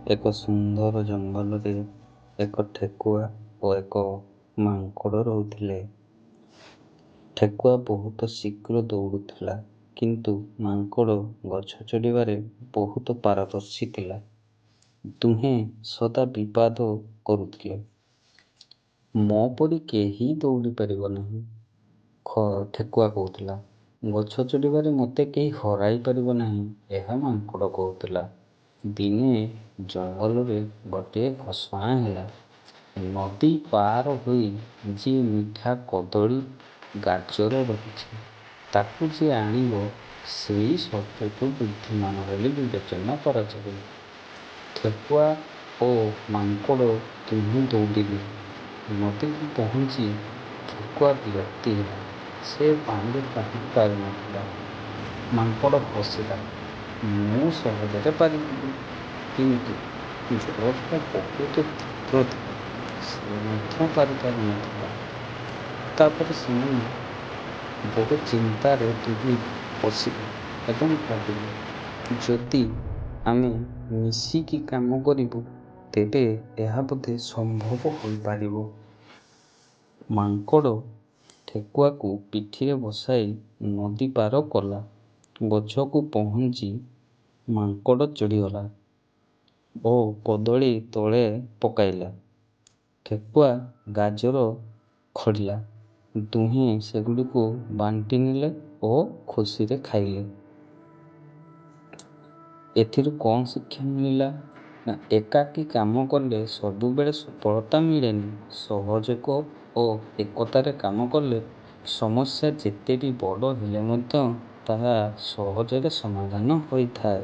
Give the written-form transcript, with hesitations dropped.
ଏକ ସୁନ୍ଦର ଜଙ୍ଗଲରେ ଏକ ଠେକୁଆ ଓ ଏକ ମାଙ୍କଡ଼ ରହୁଥିଲେ। ଠେକୁଆ ବହୁତ ଶୀଘ୍ର ଦୌଡ଼ୁଥିଲା, କିନ୍ତୁ ମାଙ୍କଡ଼ ଗଛ ଚଢ଼ିବାରେ ବହୁତ ପାରଦର୍ଶୀ ଥିଲା। ଦୁହେଁ ସଦା ବିବାଦ କରୁଥିଲେ। ମୋ ପରି କେହି ଦୌଡ଼ି ପାରିବ ନାହିଁ, ଠେକୁଆ କହୁଥିଲା। ଗଛ ଚଢ଼ିବାରେ ମୋତେ କେହି ହରାଇ ପାରିବ ନାହିଁ, ଏହା ମାଙ୍କଡ଼ କହୁଥିଲା। ଦିନେ ଜଙ୍ଗଲରେ ଗୋଟିଏ ଘୋଷଣା ହେଲା, ନଦୀ ପାର ହୋଇ ଯିଏ ମିଠା କଦଳୀ ଗାଜର ରହିଛି, ତାକୁ ଯିଏ ଆଣିବ, ସେଇ ସବୁଠୁ ବୁଦ୍ଧିମାନ ବୋଲି ବିବେଚନା କରାଯିବ। ଠେକୁଆ ଓ ମାଙ୍କଡ଼ ଦୁହେଁ ଦୌଡ଼ିଲେ। ନଦୀକୁ ପହଞ୍ଚି ଠେକୁଆ ବିରକ୍ତ ହେଲା। ସେ ପାଣିରେ ପହଁରି ପାରୁନଥିଲା। ମାଙ୍କଡ଼ ହସିଲା, ମୁଁ ସହଜରେ ପାରିଯିବି। କିନ୍ତୁ ଜଳଧାରା ବହୁତ ତୀବ୍ର ଥିଲା, ସେ ମଧ୍ୟ ପାରିପାରୁନଥିଲା। ତାପରେ ସେମାନେ ବହୁ ଚିନ୍ତାରେ ଦୁହେଁ ବସିଲେ ଏବଂ ଭାବିଲେ, ଯଦି ଆମେ ମିଶିକି କାମ କରିବୁ, ତେବେ ଏହା ବୋଧେ ସମ୍ଭବ ହୋଇପାରିବ। ମାଙ୍କଡ଼ ଠେକୁଆକୁ ପିଠିରେ ବସାଇ ନଦୀ ପାର କଲା। ଗଛକୁ ପହଞ୍ଚି ମାଙ୍କଡ଼ ଚଢ଼ିଗଲା ଓ କଦଳୀ ତଳେ ପକାଇଲା। ଠେକୁଆ ଗାଜର ଖୋଳିଲା। ଦୁହେଁ ସେଗୁଡ଼ିକୁ ବାଣ୍ଟି ନେଲେ ଓ ଖୁସିରେ ଖାଇଲେ। ଏଥିରୁ କ'ଣ ଶିକ୍ଷା ମିଳିଲା ନା, ଏକାକୀ କାମ କଲେ ସବୁବେଳେ ସଫଳତା ମିଳେନି। ସହଯୋଗ ଓ ଏକତାରେ କାମ କଲେ ସମସ୍ୟା ଯେତେ ବି ବଡ଼ ହେଲେ ମଧ୍ୟ ତାହା ସହଜରେ ସମାଧାନ ହୋଇଥାଏ।